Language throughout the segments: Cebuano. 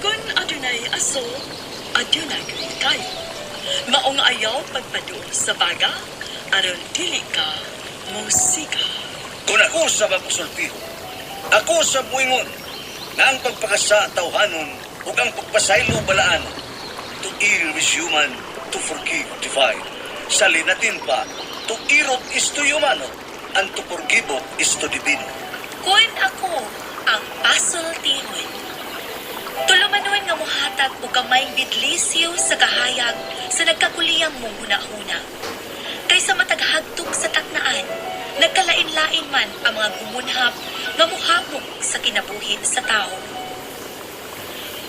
Kun adunay aso, adunay kayo. Maong ayaw pagpaduol sa baga, aron dili ka mosika. Kung ako sa mapasultiho, ako sa buingon, nga ang pagpakasa tawhanon ug ang pagpasaylo balaan, to err is human, to forgive divine. Sa Linatin pa, to irot is to humano, and to forgive is to divino. Kun ako ang pasultihon. Tulumanon nga muhatag og gamayng bidlisyo sa kahayag sa nagkakuliyang mong hunahuna. Kaysa matag hagtok sa taknaan, nagkalain-lain man ang mga gumunhap nga muhamok sa kinabuhi sa tao.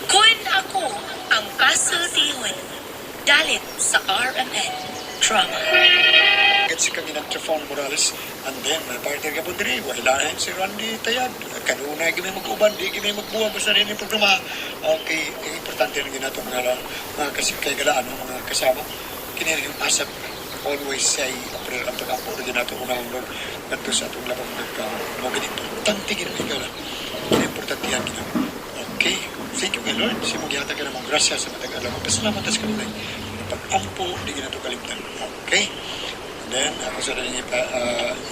Kun ako ang pasultihon, dalit sa RMN Drama. Get si Kanginang Trifon Morales and then my partner ka po diri, wala si Randy Tayag. Kanunay gimi mag-uban, di gimi magbuwag basta rin yung programa. Okay, ang importante rin ginato mga kasi kay galaan mga kasama. Kini yung ASAP, always say a prayer ang pag-ampo rin ginato unahon Lord ngadto sa atong labang nagka mo gini importante gini ikaw na. Kini importante yan gina. Okay, thank you kay Lord. Si mong gihatag ka namong grasya sa matag adlaw. Pasalamat sa kanunay. Pag-ampo, di ginato kalimtan. Okay. And then, ako sa rin ipa,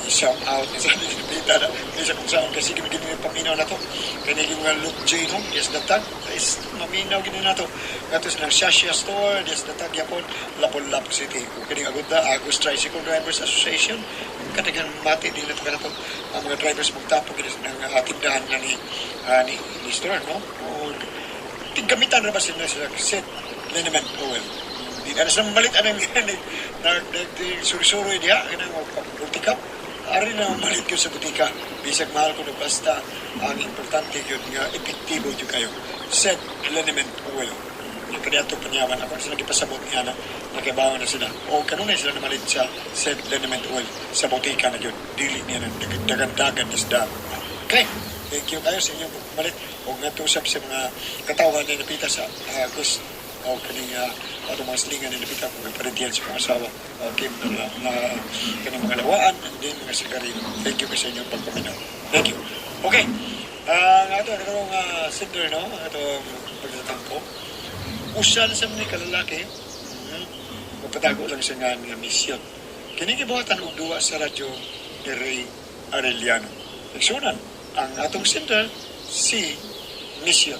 i-shout out sa rin ipita na kaysa kung saan kasi gini gini paminaw na to. Kaya yung mga Luke J, no? Yes, datag. Is maminaw gini na to. Ngato sa ng Shasha Store, yes, datag yapon, Lapu-Lapu City. Kung kining Aguda, Agus Tricycle Drivers Association, kadagan mati din na to kanato ang mga drivers magtapo gini ng tindahan nga ni store, no? O, gamitan ra ba sila sila set liniment oil. Di na sa malit anang nag suri-suri diha kanang butika. Ari na malit gyud sa butika. Bisag mahal ko basta ang importante gyud nga epektibo gyud kayo. Set liniment oil. Yung kaniadto panyawan ako sila gipasabot niya na nakabawa na sila. O kanunay sila namalit sa set liniment oil sa butika na gyud. Dili niya nang dagan-dagan isda. Okay. Thank you kayo sa inyong pagpamalit o nga usap sa mga katawhan na napita sa Agus o kaning atong mga silingan na napita kung kaparentiyan sa mga asawa o kim na kaning mga lawaan and then mga sigarilyo. Thank you kayo sa inyong pagpaminaw. Thank you. Okay. Nga ito, itong singer, no? Itong pagtatampo. Usa na sa mga kalalaki, magpatago lang sa nga nga misyon. Kini gibuhatan og duwa sa radyo ni Ray Arellano. Igsunan, ang atong singer, si Mission.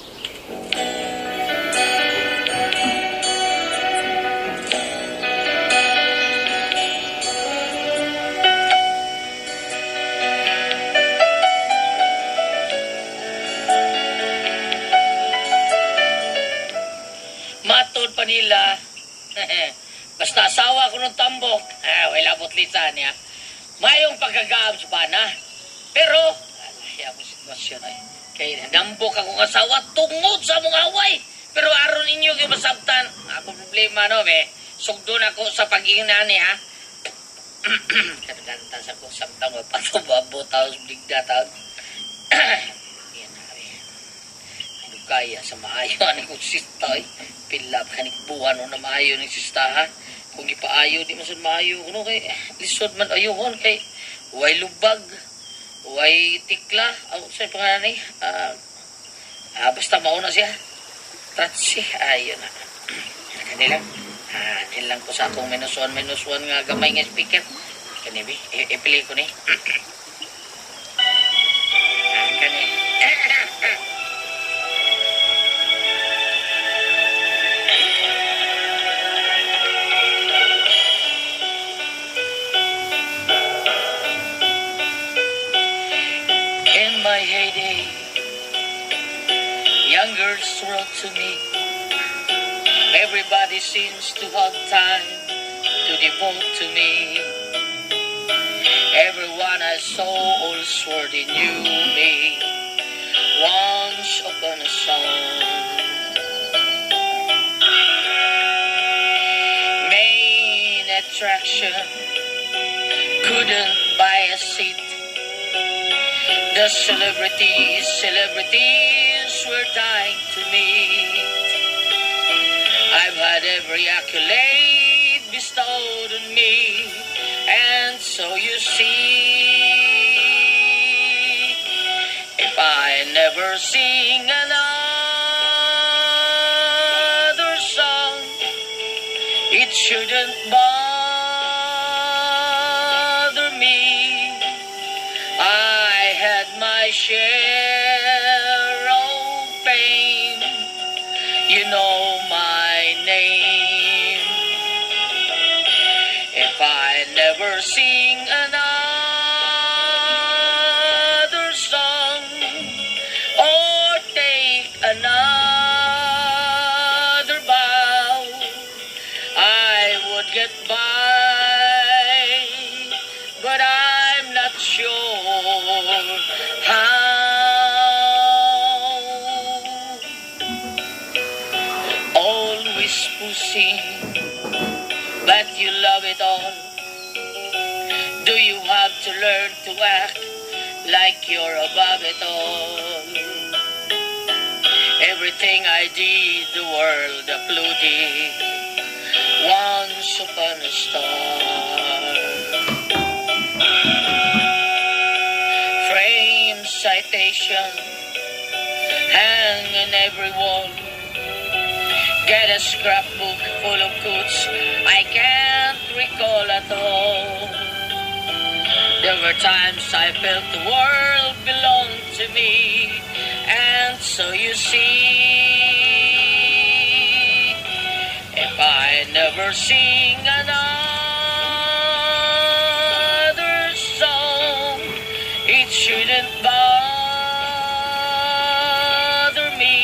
Matod pa nila. Basta asawa ko ng tambok. Ah, wala labot lisa niya. Mayong pagkagaab sa bana. Pero, ay, ako sitwasyon ay. Kay nambok akong asawa tungod sa among away. Pero aron ninyo kay masabtan. Ako problema no, be. Sugdon ako sa pag-ingnan niya. Kadaganta sa kong samtang mapatubabo taos bigda taon. Yan na, be. Ano kaya sa maayo ani kong sista ay. Pila pa kanig buwan no na maayo ni sista ha. Kung ipaayo di man sad maayo kuno kay lisod man ayuhon kay way lubag, way tikla, aw sa pangalan ni basta mauna siya. Tratsi ayo na. Kani lang. Ah, nilang ko sa akong -1 -1 nga gamay nga speaker. Kani bi, ipili ko ni. Ah, kani. In my heyday, young girls wrote to me. Everybody seems to have time to devote to me. Everyone I saw all swore they knew me. Once upon a song. Main attraction couldn't buy a seat. The celebrities were dying to meet. I've had every accolade bestowed on me, and so you see, if I never sing another It shouldn't bother me. I had my share of pain. You know my name. If I never sing another song or take another bow, I would get by, but I'm not sure how. Always pushing, but you love it all. Do you have to learn to act like you're above it all? Everything I did, the world applauded. Once upon a star. Frame citation, hang in every wall. Get a scrapbook full of quotes I can't recall at all. There were times I felt the world belonged to me, and so you see, if I never sing another song, it shouldn't bother me.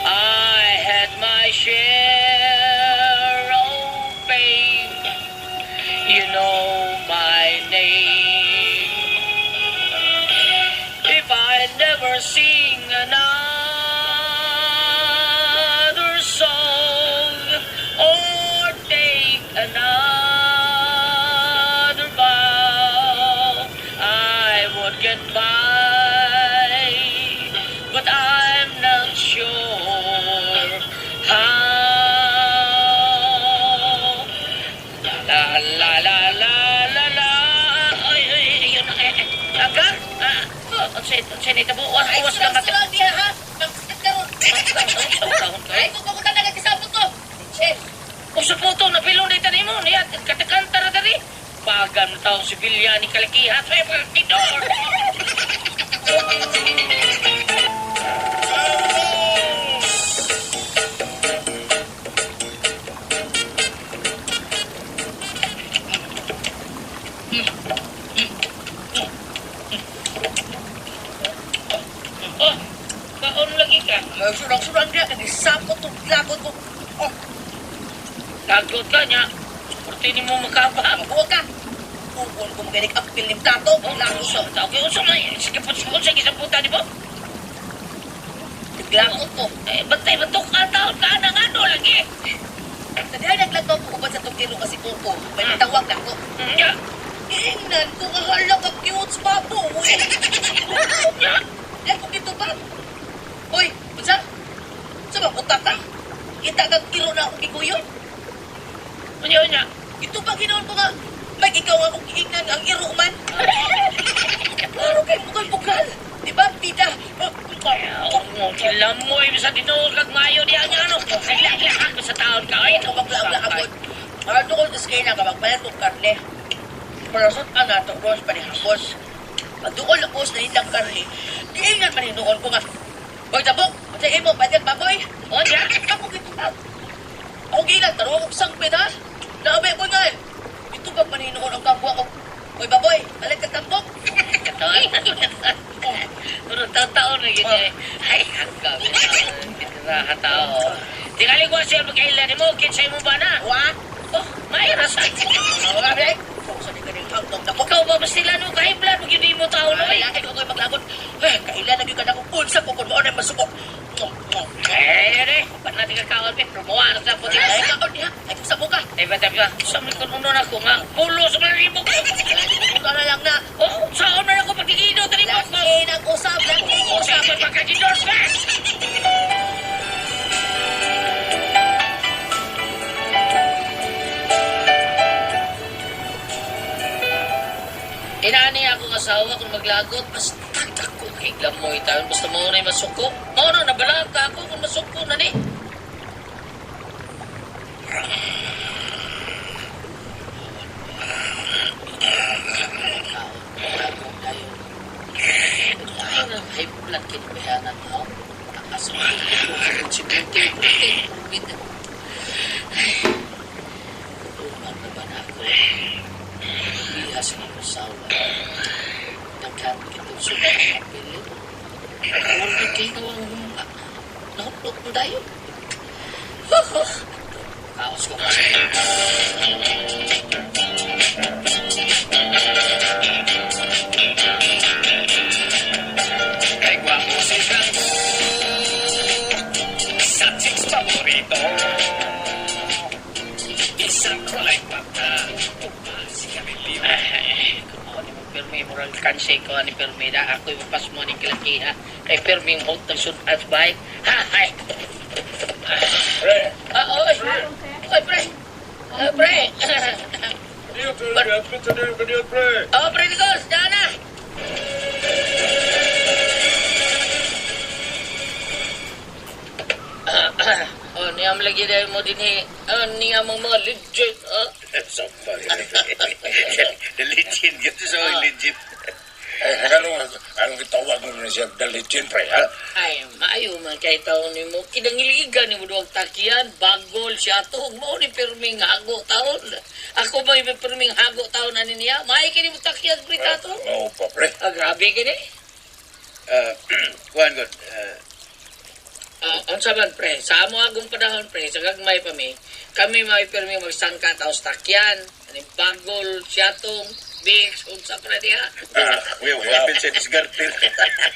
I had my share of pain. You know my name. If I never sing another song or take another bow, I would get by, but I'm not sure how. La la la la la la. Ay, ay, ayun na. Eh, eh. Aga? Ah, oh, unsay nito mo? Was, Ay, was lang sulod diha ha. Magsikit karon. Ay, kung ko talaga kisabot ko. Eh, Usa po to, napilong na itanim mo. Niya, katakanta na dali. Bagan na tao si Bilya ni Kalikihat. Ay, pagkidor! Oh, kaon lagi ka. Surang-surang diha kay gisapot tong lagot ko. Oh, Lagot ka niya. Purti ni mo makaba. mabuo ka. Ukon ko magaling apil ni plato. Oh, Lagot usa, okay, usa man. Sige po, usa gisaputan di ba? Lagot ko. Eh, bantay batok ka taon ka na nga no lagi. Sa diha naglagaw ko uban sa tugtiro kasi kuko. May tawag na ako. Nya, Giingnan ko nga hala ka cute babo. Uy. nya. Yan ko kito ba? Hoy, unsa? Sa ba utak ka? Kita kag kiro na akong gikuyon. Unya, unya. Ito ba ginoon ko nga may ikaw akong giingnan ang iro man. Klaro kay bugal-bugal. Di ba, bida? Mo kilamoy sa tinuod kag maayo diha nga ano. Naglakak sa taon ka ay. Ito maglaag-laagod. Ano ko sa na ka magpalit og karne. Parasot ang nato ros panihapon. Pagduol ako sa nitang karne. Giingnan man hinuon ko nga. Hoy, tabok! Sa imo, patit baboy! O nya. Ako gitubag. Ako gilan, tarong og sangpit ha. Naabay ko nga. Ito ba paninoon ang kapwa ko? Hoy baboy, balik ka tambok. Pero taon na yun eh. Ay, hanggang. Tiraha tao. Tingali ko siya magkailan mo, kinsay mo ba na? Wa? Oh, may rasa. Wala ba? Sa di ka ng hanggang nako. Ikaw ba ba sila no kahiblan mo gyud mo tao no? Ay, laki ko ko'y maglagot. Eh, kailan na gyud ka na kung unsa ko kung mao na masuko. Eh, eh, ba't natin kakaon, pe? Promoan na sa puti. Ay, kaon niya. Ay, kung sa buka. Eh, ba't ka? Sa mga kuno na ko nga, pulo sa mga libog. Buka na lang na. Oh, saan na ako pagkikido, tali mo. Laki nag-usap, laki Oh, usap. sa pagkakidors ka! Inaani ako ng asawa kung maglagot, basta dako kay glamoy tayo, basta mo na masuko. Mao na, nabalag ka ako kung masuko na ni. Multi, multi. Ay, uman na ba na ako? Iya sa iyong asawa. Daghan kitong suka ang pili. Wala kayo ang humba. Nahuplot mo tayo. Kaos ko kasi. Kay gwapo si Franco sa chicks paborito. Isang kulay pata, tugma si Camilio. Ay, kung ni mo pirmi, moral kansi ko ni pirmi na ako'y mapas mo ni kilakiha. Kay pirmi mo ng sudat bay. Ha, ay! Pre! Ah, oy! Oy, pre! Ah, pre! Pre! Oh, pre, Nichols, daan na! Oh, niyam lagi dahil mo din eh. Oh, niyam ang mga legit. Oh. The legend. Ganito sa mga legit. Eh, anong gitawag mo na siya the legend, pre, ha? Ay, maayo man kay taon ni mo. Kinangiligan ni mo duwag takyan, bagol siya to. Mao ni pirming hago taon. Ako ba yung pirming hago taon ani niya? Maayo kini mo takyan, pre, tato. Oo pa, pre. Ah, grabe kini. Kuhan God. Ah, unsa man pre, sa amo agong panahon pre, sa gagmay pa mi, kami may pirmi magsangka taos takyan, ani bagol, siyatong, bix, unsa pa na diha. Uy, wala sa disgarter.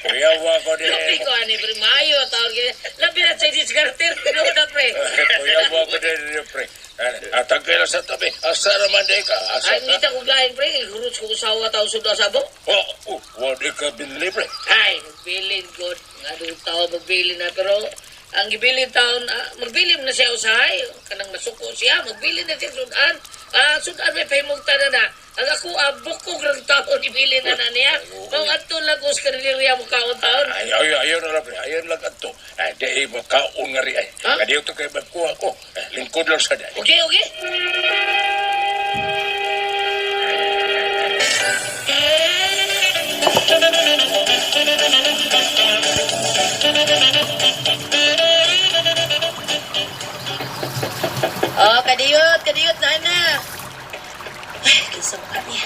Kuyawa ko din. Lupi ko ani pre, maayo taon kini. Labi na sa diskarter, tinuod na pre. Kuyawa ko din, pre. Atang kayo sa tabi. Asa naman di ka? Asa Ay, ka? ngita ko lain pre, hurot ko usawa tao sudra sabo. Oh, oh, wala ka binili, pre. Ay, magbilin god. Nga doon tao magbilin na pero ang gibilin taon, ah, magbilin na siya usahay. Kanang nasuko siya, magbilin na siya sudan. Ah, sudan may pahimugta na na. Ang ako, ah, bukog ng taon, ibilin na na niya. Kung ato lang ko sa kaniliriya mo kaon taon. Ay, ay, ayaw na lang, pre. Ayaw lang ato. Ay, di, makaon nga rin. Ay, Ha? kadiyo to kay magkuha ko. Eh, lingkod lang sa dali. Okay, okay. Oh, kadiyot, kadiyot na ana. Ay, kinsa mo kami.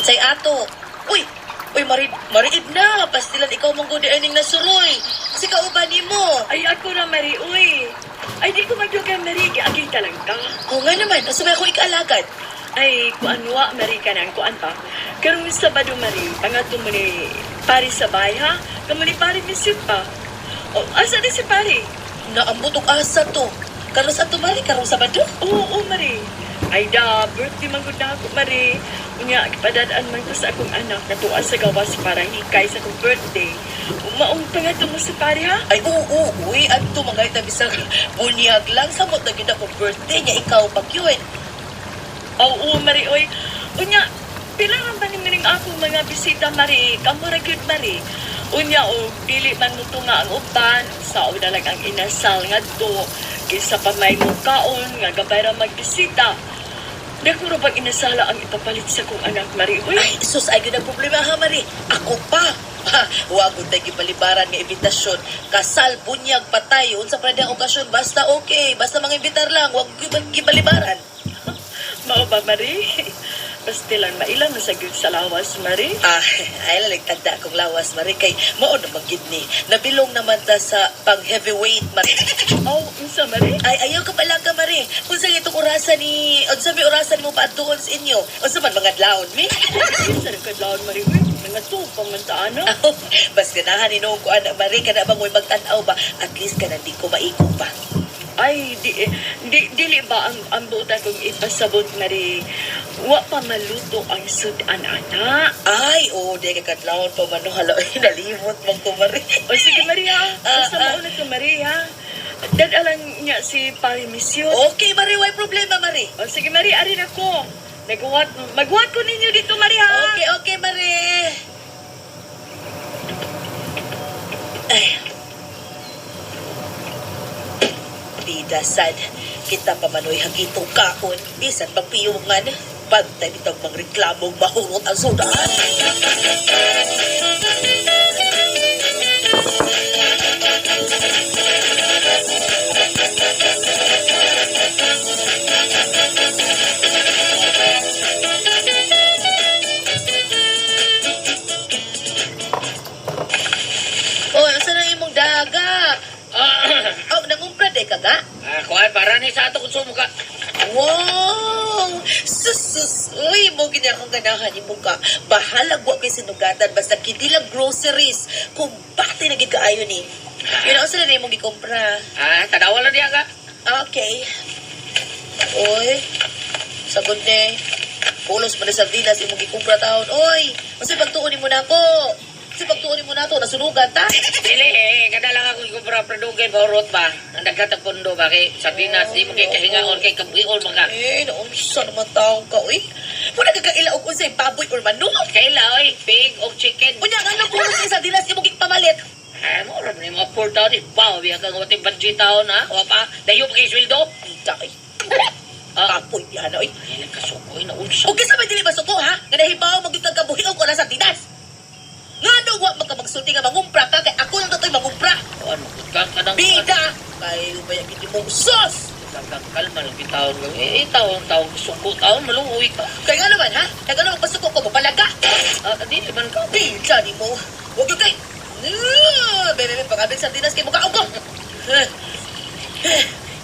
Say ato. Uy, uy marid mariid na pastilan ikaw mong gudi aning nasuroy. Kasi kauban nimo. Ay, ako na, Mari, uy. Ay, di ko magdugang, Mari. Giaging talang ka. Oo nga naman, asa ba ako ikaalagad? Ay, kuan wa, Mari, ka nang kuan pa. Karong Sabado, Mari, pangadto mo ni pari sa bahay, ha? Kamo ni pari misyut pa. O, asa di si pari? Naambot og asa to. Karon sa ato mari karong Sabado. Oo, oo, Mari. Ay da, birthday man gud na ako, Mari. Unya, gipadadaan man ko sa akong anak na tuwa sa gawas para hikay sa akong birthday. Maong pangadto mo si pari, ha? Ay, oo, oo, uy, adto mga itabi sa bunyag lang samot na gyud akong birthday niya ikaw pag yun. Oo, Mari, oy. Unya, pila man ba ning ako mga bisita, Mari? Kamo ra gyud, Mari. Unya, o, dili man mo tunga ang uban, sao na lang ang inasal ngadto. Kaysa pa may mukaon, nga gabay ra magbisita. Dako ra bang inasala ang ipapalit sa kong anak, Mari, uy? Ay, sus, ay gyud ang problema ha, Mari. Ako pa. Ha, wa gud tay gibalibaran nga imbitasyon. Kasal, bunyag, patay, unsa pa ang okasyon, basta okay, basta mga imbitar lang, wa gyud gibalibaran. Mao ba, Mari? Basta lang mailan na sa gyud sa lawas, Mari. Ah, ay lalig tagda akong lawas, Mari, kay mao na gyud ni. Nabilong naman ta sa pang heavyweight, Mari. Oh, unsa, Mari? Ay, ayaw ka pala ka, Mari. Kung sa itong orasan ni, unsa may orasan mo paadtuon sa inyo? Unsa man mga adlawon mi? Sa rin kadlawon, Mari, uy. Mga tupang man ta, ano? Aw, bas ganahan ni ko anak Mari kana bang mo'y magtan-aw ba? At least kana di ko maikog ba. Ay, di, di, dili ba ang buot akong ipasabot, Mari? Wa pa maluto ang sudan, ana. Ay, oo, di ka kadlawon pa man no hala, ay, nalimot man ko Mari. O sige, Mari, ha? Ah, Basta ah. mauna ka, Mari, ha? Dadalang niya si Pari Misyon. Okay, Mari, way problema, Mari. O sige, Mari, arin ako. Nagwat, magwat ko ninyo dito, Mari, ha? Okay, okay, Mari. Ay. Bida sad, kita pa manoy hagitong kaon, bisan pagpiyungan, pagtay bitong mangreklamong mahurot ang sudaan. na ga. Ah, Oh, nangumpra day ka ga? ah, kuan para ni sa ato konsumo ka. Wow! Sus, sus! Uy, mo gini akong ganahan ni ka. Bahala wa kay sinugatan basta kidilang groceries. Kumbate na gid kaayo ni. Yun ang sila na imong gikumpra. Ah, tanawa lang diya ka. Okay. Oy, sagod ni. Pulos man ni sardinas imong gikumpra taon. Oy, masay pagtuon nimo nako. Masay pagtuon nimo nato nasunugan ta. Dili eh, kada lang ako ikumpra produgay bahurot ba. Ang daghatag pondo ba kay sardinas di mo kay kahingaon kay kabuhion man ka. Eh, naunsa naman taong ka, uy. Wala ka kaila og unsay baboy or manok. Kaila oy, pig og chicken. Unya nga nang pulos ni sardinas imong gipamalit. Ah, mo ra ni mga poor taon eh. Wow, biya ka nga budget taon ha. Wa pa, dayo pa kay sweldo. Ay, Ah, kapoy yan, oy. ay nagkasuko na unsa. Ug kinsa may dili masuko ha? Nga nahibaw magyud kang kabuhi og wala sardinas. Ngano wa magka magsulti nga mangumpra ka kay ako lang to'y mangumpra. Kuan mo kang kanang Bida! Kay ubaya gid mo sus! Kang kalma lang bitawon ka. Eh, taon taon suko taon maluoy ka. Kay nga naman ha? Kay nga naman pasuko ko mapalaga. Ah, di man ka. Bida ni mo. Wag yun kay. Bebe, bebe, pag-abig sardinas kay mukha ko.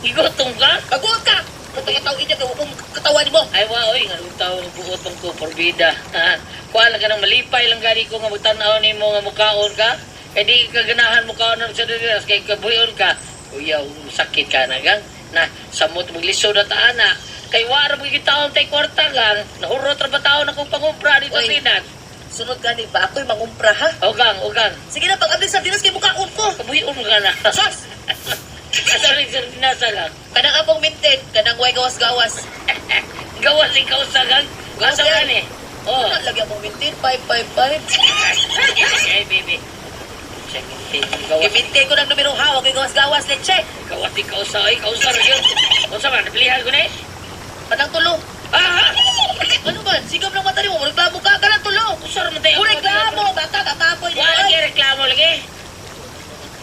Igutom ka? Maguot ka! Patay-taw inya kay wa katawan mo. Ay wa oy, nga taon buot bang ko porbida. Ha? Kuan lang ka nang malipay lang gani ko nga magtan-aw nimo nga mukaon ka. Kay di ka ganahan mukaon ng sardinas kay kabuhion ka. Uyaw, sakit ka na gang. Na samot maglisod na taana. Kay wa ra gyud taon tay kwarta gang. Nahurot ra ba taon akong pangumpra dito Oy. Pinas. Sunod gani ba ako'y mangumpra ha? Ogang, ogang. Sige na, pag-abig sardinas kay mukhaon ko. Kabuhion ka na. Sus! Asa rin sardinas lang. Kanang apong minted, kanang way gawas-gawas. Gawas ikaw sa gang. Asa Okay. ka ni? Oh. Wala lagi akong minted, 555. Ay, baby. Siya, gawas. Gimintin ko ng numero ha, wag gawas-gawas, leche. Gawas ikaw sa ay, ikaw sa yun. Unsa man, nabilihan ko na eh. Kanang tulo. Ah! Ano ba? Sigab lang mata nimo, reklamo ka, kanang tulo. Unsa man tayo? Reklamo, baka kakapoy ni Wala Oy. lagi reklamo lagi.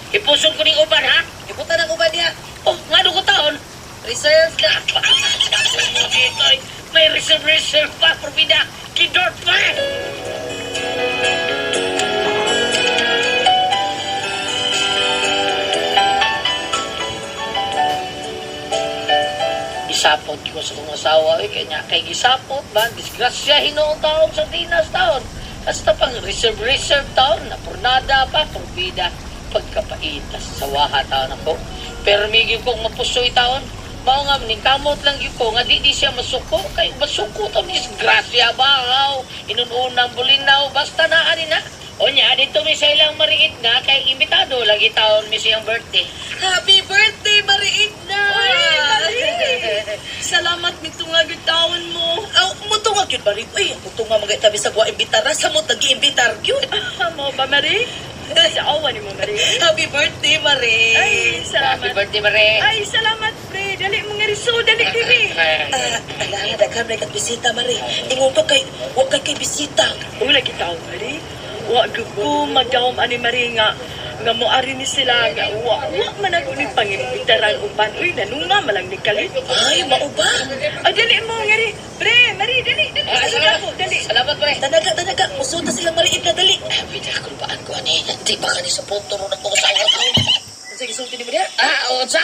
Ipuson ko ning uban ha. Iputa ng uban niya. Oh, ngano ko taon? Reserve na. Dito, eh. May reserve reserve pa, probida. Kidort pa. Isapot ko sa kong asawa, eh, kanya kay gisapot ba, disgrasya hinuong taon sa dinas taon. Hasta pang reserve reserve taon, napurnada pa, purbida, pagkapaitas sa waha taon ako. Pero migil kong mapusoy taon, mao nga ning kamot lang gyud ko nga di di siya masuko kay masuko taon disgrasya ba aw inununang bulinaw basta na ani na. Onya dito mi sa ilang mariit na kay imbitado lagi taon mi siyang birthday. Happy birthday, Mariit na! Uy, Marie! Salamat mitungag yung taon mo. Aw, mutungag yun, Marie. Uy, mutungag mga itabi sa guwa imbitar. Sa mo, nag-iimbitar yun. Mo ba, Marie? Sa awa ni mo, Marie. Happy birthday, Marie! Ay, Happy salamat. birthday, Mare. Ay, salamat, pre. Dali mga riso, dali dili. Ah, ala, daghan may kag bisita, Marie. Ingon ka kay, wa kay kay bisita. Ula kita, Marie. Wa gud ko magdahom ani Marie nga nga moari ni sila nga wa wa man ako ni pangimbitaran uban uy nanunga malang ni kalit. Ay, mao ba? Ay dali mo ngari. Pre, Marie, dali dali. Ah, Sa salamat. ako, dali. Salamat, pre. Tanaga, tanaga. Musuta silang mariit na dali. Pwede akong paan ko, ani. Di ba ka ni sa punto ron akong asawa taon? Sige, sulti ni mo niya. Ah, o, sa?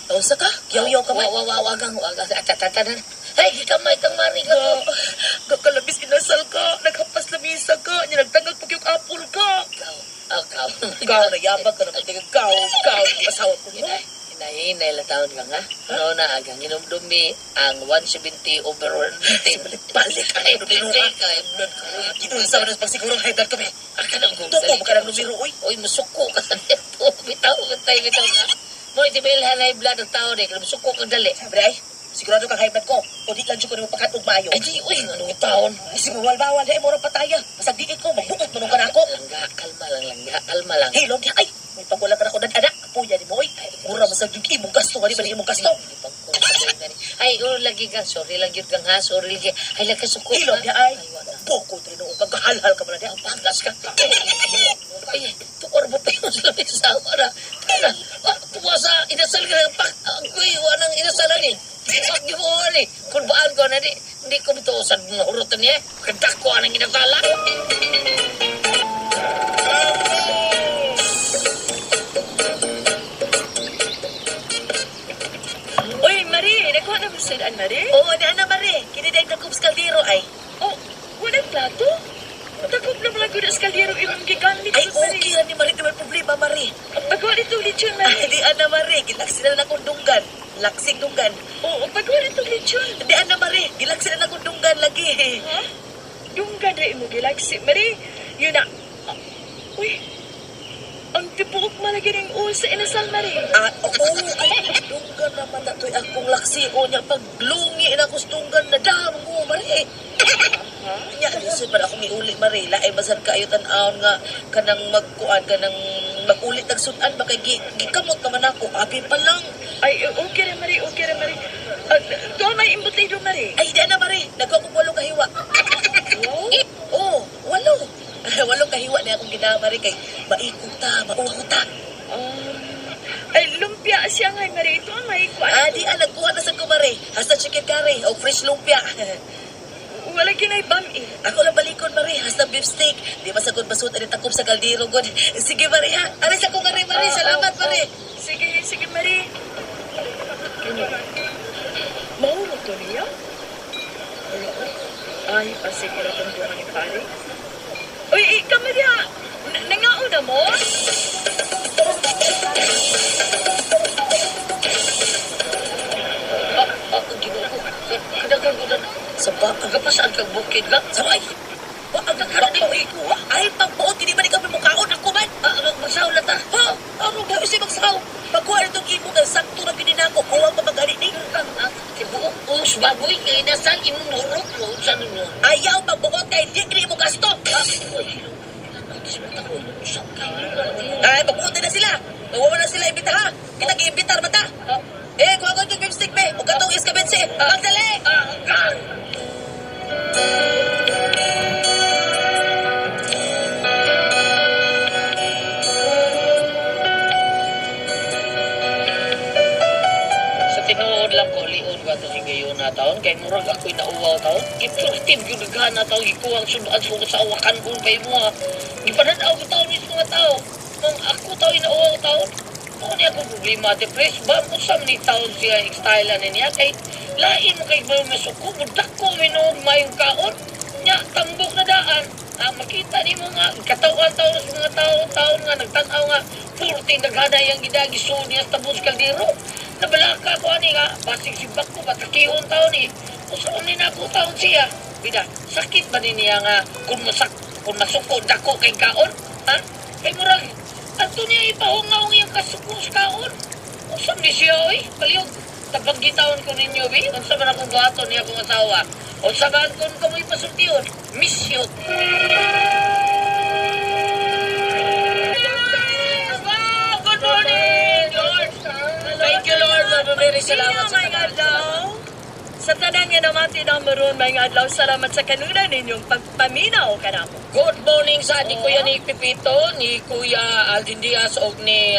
Unsa ka? Yaw-yaw ka Wa, man. wa, wa, wagang, wagang. At, at, at, at. Ay, gikamay kang mari ka. Kakalabis inasal ka. Naghapas lamisa ka. Nya nagtangag pag yung apple ka. Ikaw, ikaw. Ikaw, nayabag ka naman. Ikaw, ikaw, asawa ko no. Hinahinay lang taon ka nga. Ano na, agang hinumdumi ang 170 over 110. Balik ang Ay, numero, hindi ah. ka, blood ko. Kinunsa man ang pagsigurong high blood kami. Ah, kanang kung Tuko, baka ng numero, oy. Oy, musuko ka dito. Bitaw ka tayo, bitaw ka. Mo, itibilhan na blood ang tao ni. Kaya musuko ka dali. Sabi ay, sigurado kang high blood ko. O di lang dyan ko nimo pagkat og maayo. Ay, di, uy, anong taon? Ay, bawal-bawal. Ay, moro pataya. Masag diit ko, magbuot manong ka na ako. Langga, kalma lang, langga, kalma lang. Hilom niya, ay, may pagwala ka na ko nag-anak. Puya ni mo, oy. Mura masag yung imong gasto, wali ba imong gasto? Ay, oh, lagi kang, sorry lang yun kang ha, sorry lagi. Ay, lagi suko. Hilom niya, ay. Ay, wala. Boko tayo noong kagahalhal ka man na niya. Pagas ka. Ay, tukor mo pa yung sa lamig sa na. Tara, ah, tuwa sa inasal ka ng pak. Agoy, wanang inasalan eh. Wag niyo mo ni. Kung baan ko na di, hindi ko mituosan mga hurutan niya. Kadako ang inasala. Uy, Marie, nakuha na mo sa daan, Marie? Oo, di ana Mare. Kini dahil takop sa kaldero ay. Oh, walang plato? Takop na pala ko na sa kaldero imong gigamit. Ay, ko, Marie. okay ra ni Mare. Di may problema, Mare. Pagkuha nitong lechon, Ay, Marie. di ana Mare. Gilaksin na akong dunggan. Laksing dunggan. Oo, pagkuha nitong lechon. Di ana Mare. Gilaksin na akong dunggan lagi. Ha? Dunggan rin mo gilagsi, Marie. Yun na. Ah, uy, ang tibuok malagi ng ulo sa inasal, Marie. Ah, oo, ay, dunggan naman na to'y akong laksi o niya paglungi na kustunggan na dam ko, Mare. Ha? Nya, lisod man akong iuli, Mare. Laay basad kaayo tan-awon nga kanang magkuan, kanang magulit ang sudan ba kay gikamot naman ako. Abi pa lang. Ay, okay ra, Marie. Okay ra, Marie. Ah, doon may imbutido, Marie. Ay, di na, Mare. Nagkuha kong walo kahiwa. Oh? Oo, walo. Walo kahiwa na akong ginawa, Mare. Kay maikog ta, mauwaw ta. Ay, lumpia siya nga, Marie. Ito ang may kuan. Ah, di ah, nagkuha na sa ko, Mare. Hasta chicken curry o fresh lumpia. Wala ginay bam eh. Ako lang balikon, Mare. Hasta beef steak. Di masagod basot ani takop sa kaldero, god. Sige, Mare, ha? Aris ako nga rin, Mare. Ah, Salamat, oh, Mare. oh. Sige, sige, Marie. Kini. Mauro to niya? Wala, oh. Ay, pasig na itong buwan ni pare. Uy, ikaw, Maria. Nangauna mo? Ah, ah, ginoo ko. Kadagan ko na. Sa ba? Kapasaan kag bukid ka? Sabay! Wa ang Nagkaroon nagkaroon ko. Ay, pagbuot, hindi man ikaw mimukaon. Ako man. Ah, magsaw na ta. Ha? Ano ba siya magsaw? Pagkuha na itong imo kay sakto na gininako. Kuha pa magani ni. Ang ang tibuok us baboy kay inasal imong hurot mo sa ninyo. Ayaw pagbuot kay di kini mo gasto. Ah, uy, ko, sa kayo. Ay, magbuot na sila. Mawawala na sila imbita ha. Kita giimbitar man ta. Ah, Eh, kuha ko itong beef stick be. O katong iskabetse. Magdali! ah, ah. Sa tinuod lang ko, lion ko ato si gayon na taon, kay murag ako'y nauwaw taon. Gipurtib yung daghan na taon, gikuha ang sudan sukot sa awakan kung pa mo ha. Gipananaw ko taon is mga tao. Nung ako taon nauwaw taon, mao niya akong problema ate Pres, ba mo sa ni taon siya style ani niya kay lain mo kay ba masuko, dako minuog mayong kaon. Nya tambok na daan. Ah, makita ni mo nga katawan taon sa mga tao taon nga nagtan-aw nga purti daghana yang gidagi so niya sa tabos kaldero. Nabalaka ko ani nga basig sibak ko batakihon taon ni. Usaon ni nako taon siya. Bida, sakit ba ni niya nga kung masuko dako kay kaon? Ha? Kay murag ato niya ipahungaw iyang kasuko sa kaon. Usam ni siya oy, palihog. Tabang gitawon ko ninyo bi, unsa man akong buhaton niya akong asawa. Unsa man kon kamoy pasultihon, miss you. Wow, good morning, Lord. Thank you, Lord. Mama Mary, salamat sa Sino may tanan. adlaw? Sa tanan nga namati na maroon may adlaw, salamat sa kanunay ninyong pagpaminaw kanamo. Good morning sa ni Kuya ni Pipito, ni Kuya Aldin Diaz og ni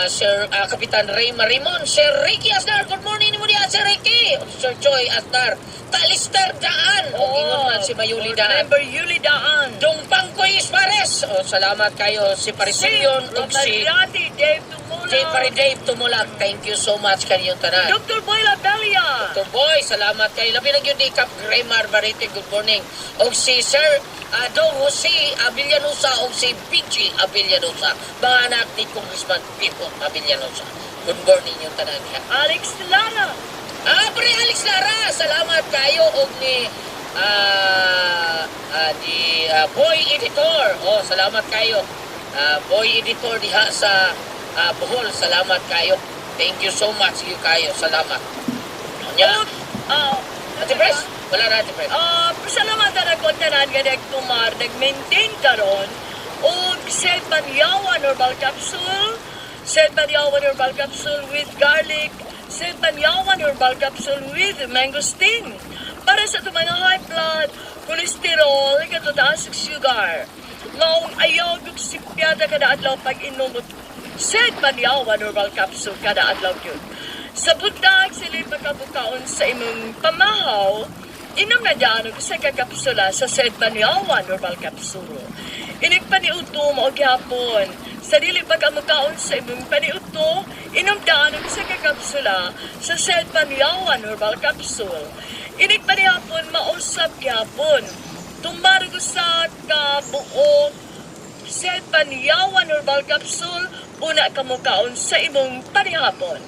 Sir Kapitan Ray Marimon, Sir Ricky Asnar. Good morning nimo diha Sir Ricky. Sir Choi Asnar, Talister Daan. Og ingon man si Mayuli Daan. Member Yuli Daan. Dong Pangkoy Ismares. Oh, salamat kayo si Parisilion ug si Romarati Dave Tumula. J. Pare Dave Tumulak. Thank you so much kaniyong tanan. Dr. Boy Labelia. Dr. Boy, salamat kayo. Labi na gyud ni Cap Graymar Barite, good morning. Og si Sir Dong Jose Avillanusa og si BG Avillanusa, mga anak ni Congressman Pipo Avillanusa. Good morning yung tanan niya. Alex Lara. Ah, pre Alex Lara, salamat kayo og ni Boy Editor. Oh, salamat kayo. Ah, Boy Editor diha sa Bohol, salamat kayo. Thank you so much you kayo. Salamat. Nya. Og, ah, Ate Pres, wala na Ate Pres. Ah, pasalamatan ako ang tanan nga nagtumar, nag-maintain karon og Sed Banyawan herbal capsule, Sed Banyawan herbal capsule with garlic, Sed Banyawan herbal capsule with mangosteen. Para sa itong mga high blood, cholesterol, katutaas ug sugar. Maong ayaw og sipyada kada adlaw pag inom og Sed Banyawan herbal capsule kada adlaw yun. Sa buntag, sila'y pagkabukaon sa imong pamahaw, inom na dyan og usa ka kapsula sa Sed Banyawan Herbal Capsule. Inig paniuto mao gihapon. Sa dili pa ka mukaon sa imong paniuto, inom daan og usa ka kapsula sa Sed Banyawan Herbal Capsule. Inig panihapon mausap gihapon. Tumarog usa ka buok Sed Banyawan Herbal Capsule, una ka mukaon sa imong panihapon.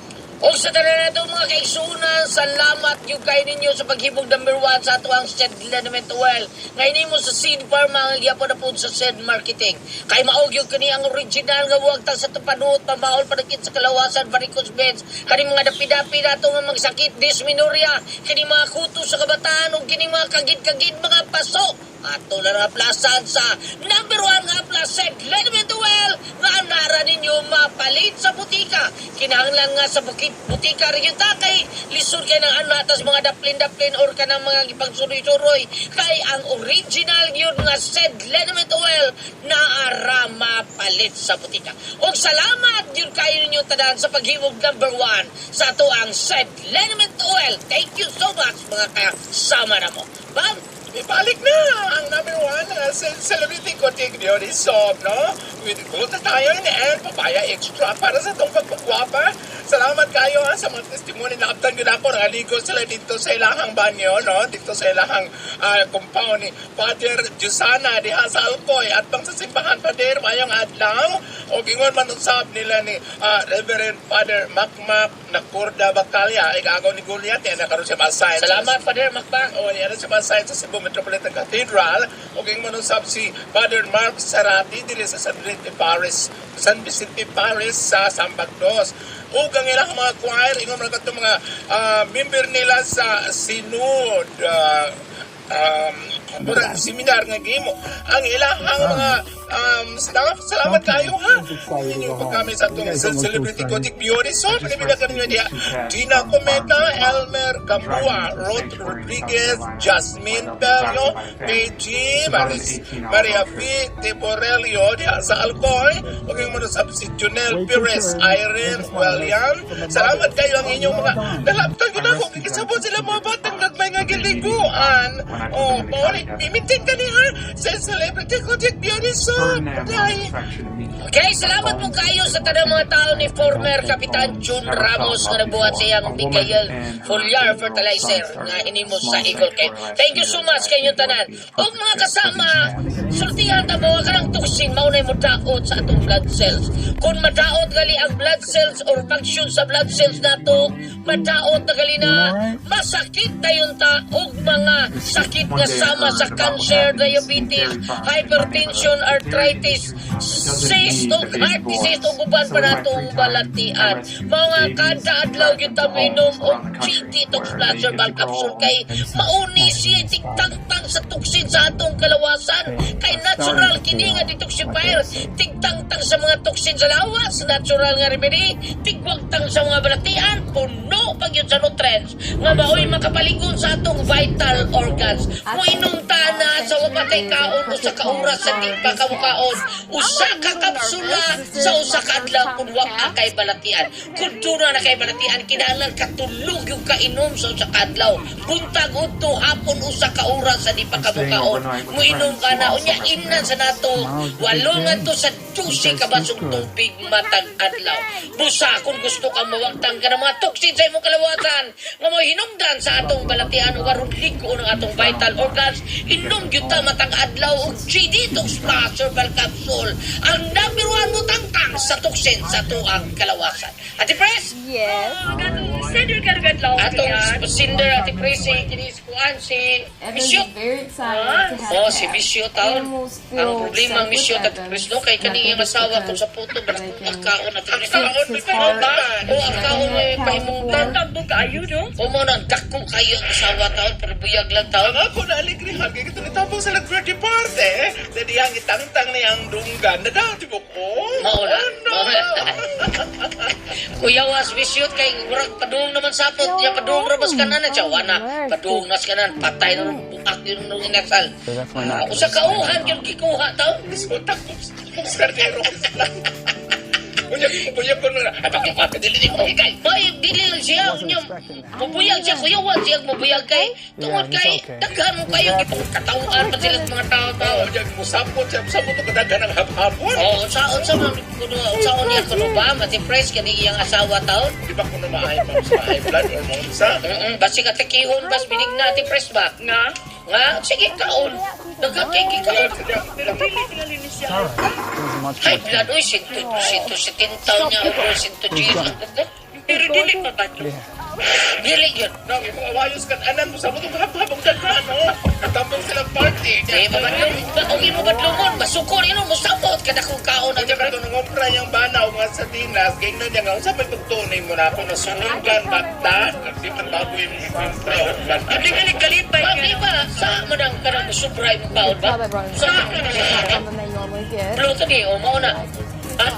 O sa tanan nato mga kaigsuonan, salamat gyud kay ninyo sa paghibog number 1 sa ato ang Sed Liniment Oil. Ngayon mo sa Seed Pharma ang gyapon na pod sa Seed Marketing. Kay mao gyud kini ang original nga buwagtang sa tupanuot, pamaol panakit sa kalawasan, varicose veins, kani mga dapi-dapi nato nga magsakit, dysmenorrhea, kini mga kuto sa kabataan ug kini mga kagid-kagid mga paso. Ato na nga plasan sa number 1 nga plus Sed Liniment Oil nga nara ninyo mapalit sa butika. Kinahanglan nga sa bukit butika rin yung takay. Lisod kay ng anatas mga daplin-daplin or kanang mga gipagsuroy-suroy. Kay ang original yun nga Sed Liniment Oil na ara mapalit sa butika. Og salamat yun kayo ninyo tanan sa paghimog number 1 sa ato ang Sed Liniment Oil. Thank you so much mga kasama na mo. Bam! Ibalik na ang number 1 celebrity Kotik Beauty Soap, no? With glutathione and papaya extra para sa itong pagpagwapa. Salamat kayo ha, sa mga testimony na abtan yun ako. Nakaligo sila dito sa ilahang banyo, no? Dito sa ilahang compound ni Father Jusana diha sa Alcoy. At pang sa simbahan, Father, mayong adlaw. O gingon man usab nila ni Reverend Father Macmac Nakurda Bacalya. Igagaw ni Goliath. Yan, nakaroon siya ma-assign. Salamat, Father Macmac. O, yan siya ma-assign sa Cebu Metropolitan Cathedral. O gingon man usab si Father Mark Sarati diri sa San Vicente Parish, San Vicente Parish sa Sambagdos. O ang ilang mga choir, ingon man katong mga member nila sa Sinod, murag seminar nga gimo ang ilahang mga staff. Salamat kayo ha ninyo pagkami sa atong celebrity Gothic Beauty Soap. Nabila ka ninyo diha Gina Cometa, Elmer Gamboa, Ruth Rodriguez, Jasmine Bello, PG Maris, Maria V. Tiborelio diha sa Alcoy, ug ang mga sab si Junel Perez, Irene William. Salamat kayo ang inyong mga nalaptan ko na ako kikisabot sila mga batang gagmay nga giliguan. Oh, mao ni i-maintain ka ni ha sa celebrity Gothic Beauty Soap. Day. Okay, salamat po kayo sa tanang mga tao ni former Kapitan Jun Ramos nga nagbuhat sa iyang Mikael Foliar Fertilizer nga hinimo sa Eagle Cape. Thank you so much kay inyong tanan. Ug mga kasama, sultihan ta mo kanang toxin mao nay modaot sa atong blood cells. Kung madaot gali ang blood cells or function sa blood cells nato, madaot na gali na masakit dayon ta og mga sakit nga sama sa cancer, diabetes, hypertension, arthritis, cyst ug heart disease ug uban pa natong balatian. Mga kada adlaw gyud ta minom og GD Detox Plus Herbal Capsule kay mauni siya tigtangtang sa toxin sa atong kalawasan. Kay natural kini nga detoxifier, tigtangtang sa mga toxin sa lawas, natural nga remedy, tigwagtang sa mga balatian, puno pag yun sa nutrients nga maoy makapaligon sa atong vital organs. Muinom ta na sa wapatay kaon usa ka oras sa di pa kamukaon, usa ka kapsula sa usa ka adlaw kung wa ka kay balatian. Kung duna na kay balatian, kinahanglan katulog yung kainom sa usa ka adlaw. Buntag udto, hapon usa ka oras sa di pa kamukaon. Muinom ka na, unya imnan sa nato, walo nga to sa 12 ka basong tubig matag adlaw. Busa kung gusto ka mawagtang ka ng mga toxin sa imong kalawasan nga mo hinungdan sa atong balatian ug aron ligo ng atong vital organs, inom gyud ta matag adlaw og GD Detox Plus Herbal Capsule, ang number 1 mo tangtang sa toxin sa tuang kalawasan. Ate Pres, Yes. Gatong sender ka rin adlaw atong yan. sinder Ate Pres si kinis kuan si Evan's Misyot. very excited to have Oh, si cats. Misyo taon. Animals Ang feel problema ang safe Misyo with at Evans. Pres no kay And I kani think iyang it's asawa kung because sa puto they barakong can ang kaon at Ang Pres. kaon Fix his may heart. pahinungdan. Oh, ang kaon may pahimungdan. Tatambo kaayo, no? O mo na dako kayo ang asawa taon pero buyag lang taon. Ang ako na aligrihan kay katong itapong sa nag-birthday party. Sa diyang itangtang na iyang dunggan. Nadati mo ko. Mao na. Ano? Mao na. Kuya was wisyot kay murag padung naman sapot ya padung ra bas kanan na siya wana padung nas kanan patay na buak yun nung inasal. Usa kauhan gyud gikuha taon. So, takop kung sardero. Unya buyag ko na. Ay bakit dili ni ko hikay. Bay, dili lang siya. I wasn't Unya, expecting that. mubuyag siya. Kuya, wa siya mubuyag kay. Tungod Yeah, he's kay, okay. daghan mo kayo. Katawaan pa sila sa mga tao-tao. Unya musapot siya, musapot og kadaghan ng hap-hapon. Oh, unsa man kuno, unsaon niya kuno ba mati fresh kani iyang asawa taon. Di ba kuno maay ma'am sa high blood or mo unsa? Basi katikihon bas binigna ati fresh ba? Nga. Nga sige kaon. Daghan kay gikaon. Pero dili tingali ni siya. It's all right. It was much High more blood tense. oy, 170 niya o 110. Pero dili pa ba Yeah. Dili yun. No, imong awayos kan anan mo sabot og hap-hap og daghan oh. Katambong silang party. Eh, mabadlong, o imo badlongon, masukol ino musapot kada kong kaon Unya ati kato nung umpra yung banaw nga sa dinas, gaynon niya nga, unsa may pagtunay mo na ako, nasunod bata, di man bago yung umpra o bata. Dili gali kalipay Ba, nga. di ba? Sa man ang kanang musubra imong kaon ba? Probably brought Sa more on than they normally get. Pluto ni o mao na. Ha?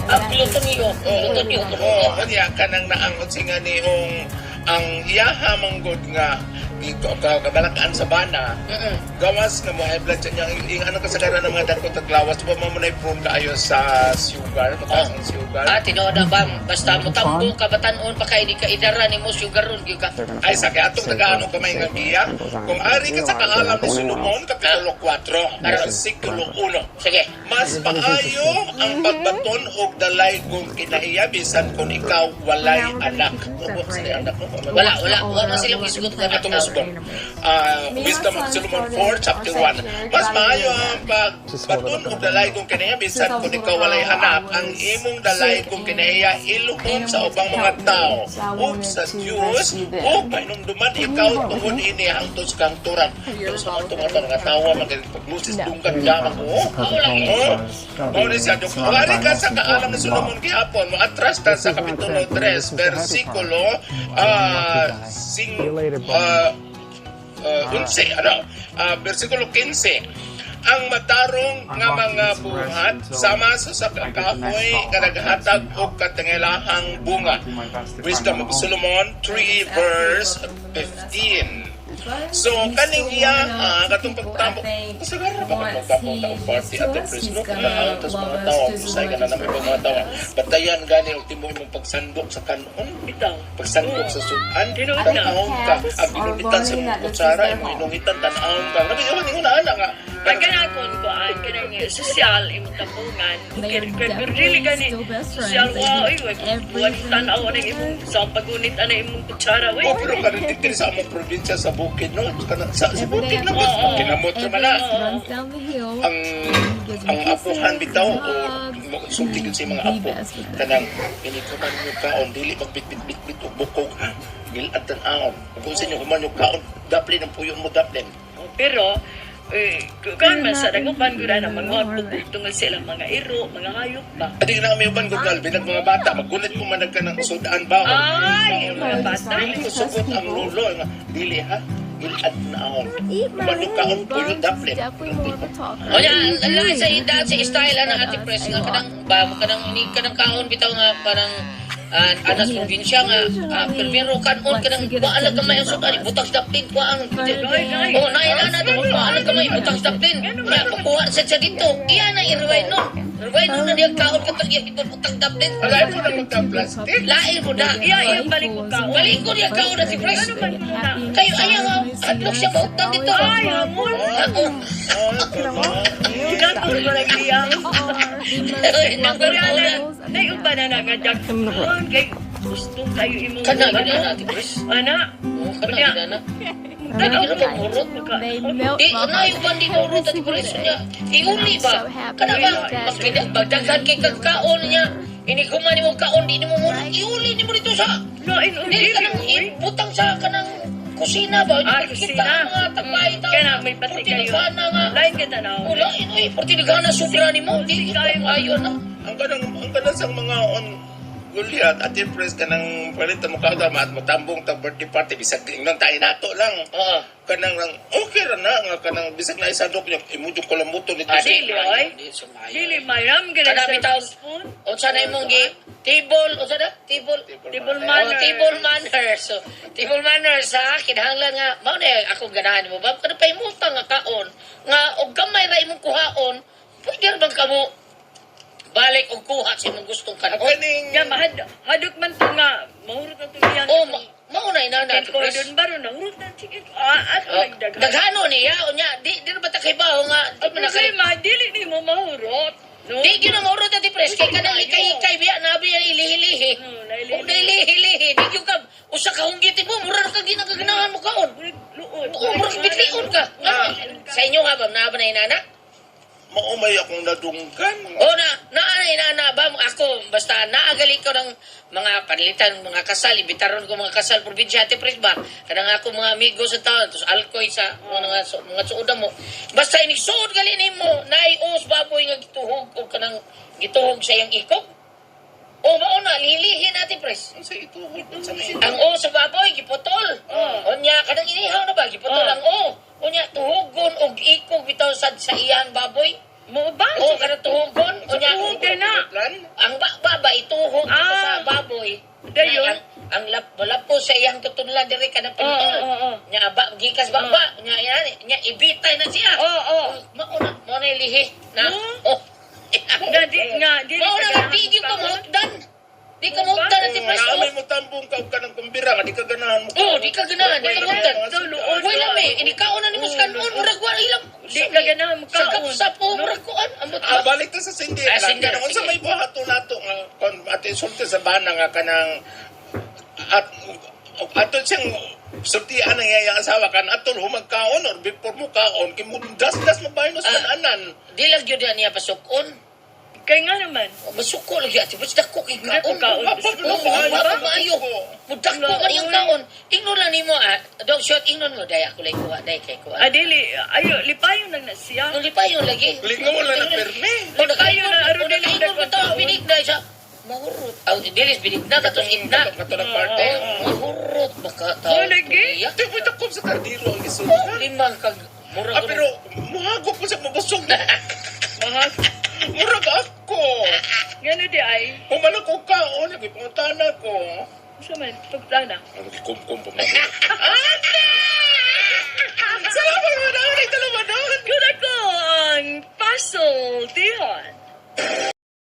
Ah, Pluto ni o. Pluto ni o. Oo, kanya kanang naangot si nga niong ang iyaha manggod nga dito ka kabalakaan sa bana gawas nga mo high blood siya niya ing ano kasagaran ng mga dako taglawas pa mo na prone kaayo sa sugar, mataas ang sugar. Ah, tinuod na ba? Basta mo tambo ka batanon pa kay di ka idara nimo sugar ron gyud ka. They're gonna Ay, sa feel kaya atong safer, tagaano kamay nga safer giya. and goes on. Kung ari ka sa Realize they're kaalam not ni going Solomon, anywhere. Kapitulo 4, versikulo 1. Sige. Mas maayo ang pagbaton og dalay kung kinahiya bisan kung ikaw walay anak. Wa sila anak no? Wala, wala. Wala man sila gisugot ka Atong usbon. Ah, Wisdom of Solomon 4 chapter 1. Mas maayo ang pagbaton og dalay kung kinahiya bisan kung ikaw walay anak. Ang imong dalay kung kinahiya iluhon sa ubang mga tao ug sa Dios ug pahinumduman ikaw tungod ini hangtod sa kangturan. Pero sa mga tungod nga tawa magpaglusis dunggan dama ko. Perfect moment Oh, for us. Gotta mao be ni siya. it's Kung not ari by ka most sa kaalam ni important Solomon law. gihapon, mo atras ta This sa is not Kapitulo sad for me. 3, This is the happy part. versikulo I'm a lucky guy. sing, See you later, buddy. 11, ano? Versikulo 15. Ang matarong I'm nga off to mga get some rest buhat until sama sa sa I get the next kahoy call. nga naghatag og katingilahang bunga. Do my best to find Wisdom my of home. Solomon 3 verse 15. So kaning iya katong pagtambok kasagaran pa katong tambok ta og party at the press no kanaon tas mga tawo usay ka na naman ibang mga tawo batayan gani ultimo imong pagsandok sa kanon, Bitaw. pagsandok sa sudan, Tinuod na. tan-awon ka ang binunitan sa imong kutsara imong inungitan, tan-awon ka grabe yawan ingon ana nga. Pagkanakon ko an kanang sosyal imong tambungan. They are Pero dili definitely gani still best friends. sosyal They wa do oy wa everything tan-aw ang imong sa pagunit ana imong kutsara Oh, oy. pero karon dito sa among probinsya sa Bukid no, kana sa Every day Bukid lang after school, kinamot every man na. day runs down the hill. Ang He gives me ang apuhan kisses bitaw and o hugs. sulti gyud sa mga The apo best with them. kanang pinikuman nyo kaon dili magbitbit-bitbit og bukog gilad tan-awon kung sa inyo human nyo kaon daplin ang puyon mo daplin. Pero eh kuan man sa dagupan gud ana mga tungod sa ilang mga iro, mga hayop ba. Adi na kami uban gud binag mga bata magulit ko man nagka ng sudan ba. Ay, mga bata. Dili mo sugot ang lulo nga dili ha gilad naon. Eat Human nyo kaon my puyon Bonds is daplin. definitely more of a talker. O yan, lain sa ida sa style ana Than ati us press a nga lot. kanang ba kanang ni kanang kaon bitaw nga parang anas probinsya nga primero kanon kanang wa lang gamay ang sudan butang sa daplin kuha ang Oh, naila na to wa lang gamay butang sa daplin. Nya pagkuha sa siya dito. Iya na i-rewind nun. Rewind nun na diya kaon katong iya butang daplin. Alay mo na magka-plastic. Lain mo na. Iya, iya balik ko kaon. Balik ko niya kaon na si Press. Ano man kuno na? Kayo ayaw hadlok siya mautang dito. Ay, hamon. Ako. Ginatol ko lang niya. Number Wala na. na na na nga dagkon kay gusto kayo imong Kana gid na ati Press. Ana, Oh, kana gid na. tanaw Ano ba murot? They melt Di, my na heart. yung bandi mo Every ati single Press day. niya. Iuli ba? So happy Kana ba? that Magpida magdaghan kay kag kaon niya. Ini kuman nimo kaon di nimo murot. Iuli nimo dito sa Lain og dili dili kanang oy. ibutang sa kanang kusina ba? Ah, Kita kusina. ang mga tapay tao. Kana may pati Purti kayo. nagana nga. Lain ka tanaw. Wala, inoy, purti nagana sobra nimo. Di Kayo. ayo na. Ang kanang sa mga on Goliath at press ka ng palitan mo kaon at matambong ta birthday party bisag ingnon tayo nato lang. Oo. Kanang lang okay ra na nga kanang bisag na isadok niya imo jud kalamuton nito Ah, sa Dili, oy. Dili mayram gina Kana bitaw. spoon. Unsa na imong gi table, unsa na? Table. Table Oh, manners. table manners. So, table manners ha, kinahanglan nga mao na ako ganahan mo ba kada pahimutan nga kaon nga og gamay ra imong kuhaon, pwede ra bang kamo Balik og kuha sa imong gustong Ang kanon. kaning Ya mahad hadot man to nga mahurot na to iyang. O mao na inana Chicken Ate Pres. cordon ba ron nahurot na chicken. Ah, ato Oh, lang daghan. daghano niya unya di di na ba ta kaybaw nga di Ang man na kay problema dili nimo mahurot. No? Di gyud na maurot Ate Pres kay kanang ikay-ikay biya na biya ilihilihi. No, Ug nailihilihi di gyud ka usa ka hunggit mo mura ra ka ginagaganahan mo kaon. Luod. Oo, mura ka bitlion ka. Ah. Sa inyo nga ba naa ba na inana? Maumay akong nadunggan. O na naa na inana ba ako basta naagali ko ng mga panilitan mga kasal ibitaron ko mga kasal probinsya Ate Pres ba kanang ako mga amigo sa taon tos alkoy sa mga mga suoda mo basta inig suod gali nimo naay os baboy nga gituhog og kanang gituhog sa iyang ikog o mao na lilihin Ate Pres. Ang sa ituhod sa may Ang o sa baboy giputol. Oh. Unya kanang inihaw na ba giputol Oh. ang o. Unya tuhugon og ikog bitaw sad sa iyang baboy. Mo ba? O kanang tuhugon unya Tuhog din na. Plan? Ang baba ituhog dito Ah. sa baboy. Dayon? Ang, ang lap, lapo sa iyang tutunlan diri kanang Oo, pinutol. oo, oo. Nya ba gikas baba, nya yan, nya ibitay na siya. Oo, oo. Mao na, mao na lihi na. Hmm? Oh. Nga di nga dili Mao na ka nga di gyud ka ganahan. mahutdan. Di ka mahutdan Ate Kung Pres. naamay mo tambong ka og kanang kumbira nga di ka ganahan mo. Oh, di ka ganahan, di ka mahutdan. Ito, luod. Wala me, ini kaon na nimo sa kanon, murag wa ilang. Di ka ganahan mo Sa kaon. kapsa po, murag kuan. Ambot Ah, ba? balik ta sa sindi. Ah, Lang. sinder, Kanang unsa sige. may buhaton nato nga kon ate sulti sa bana nga kanang at ato siyang sultian ang iyang asawa kan atol humagkaon or before mo kaon kay mo das-das mabayon sa Ah. kananan. Di lang gyud niya pasukon. Kay nga naman. Masuko lagi ate, basta dako kay Dako kaon. kaon. Oo, Ba? ba maayo. Mudako man yung kaon. Ingnon lang nimo ah. Dog shot ingnon mo day ako lay kuha day kay kuha. Adili, ayo lipayon lang na siya. Nung lipayon lagi. Lingaw lang na perme. O nakaingon Lipayon na, aron o dili nakaingon ko dagkong to binig na siya. Mahurot. Aw dilis binig na katos itna. Kato ng parte. Oh, mahurot baka tao. Oh, lagi? Iya. Di mo takob sa kardiro ang Oh, gisultihan. lima kag mura Ah, pero muhagok mo sa mabusog. Mga Murag ako. ngano di ay. Human ako kaon, lagi pangutana ko. Unsa man pagplana. Ano gikumkum pa man. Salamat mo na, dalawa doon. Good ako ang pasultihon.